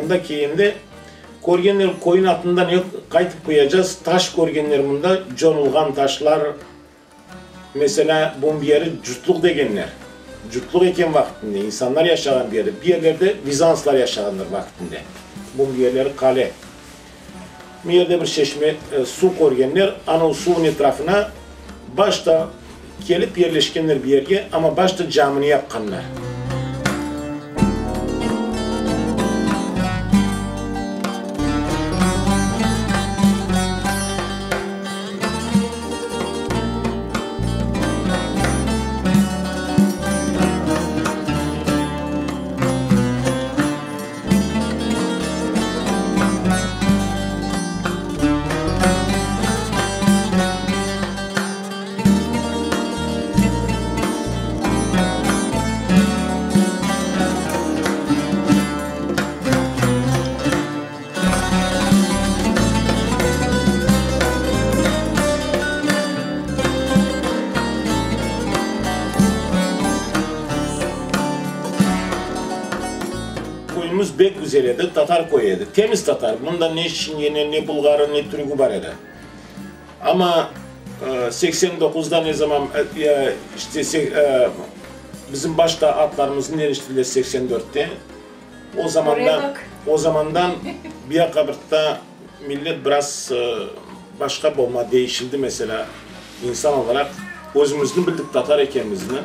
Mında kelgende körgenler köyün atında ne qaytıp qoyacaz, taş körgenler mında, conulğan taşlar, meselâ, bunıñ bir yeri Cutluq degenler. Cutluq eken vaqtında, insanlar yaşağan bir yerde. Bir yerlerde vizanslar yaşağandır vaqtında. Bunıñ bir yerleri qale. Bu yerde bir çeşme, suv körgenler, ana o suvnıñ etrafına başta kelip yerleşkenler bir yerge, amma başta camini yapqanlar. Köyümiz bek güzel edi, tatar köyü edi, temiz tatar, mında ne çingene, ne bulğarı, ne türkü bar edi. Amma 89-da ne zaman, işte bizim başta adlarımıznı deñiştirdiler 84-te, o zamandan, o zamandan Biyaqabırtta millet biraz başqa bolma, değişildi mesela, insan olaraq özümizni bildik tatar ekenimizni.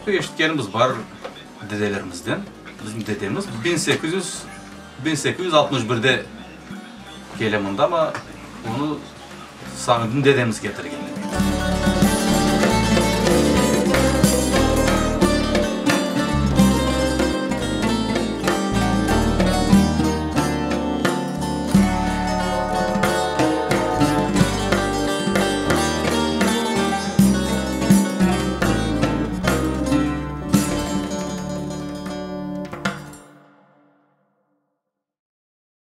Eşitkenimiz bar dedelerimizden, bizim dedemiz 1800, 1861-de kele mında, amma onı Samedin dedemiz ketirgen.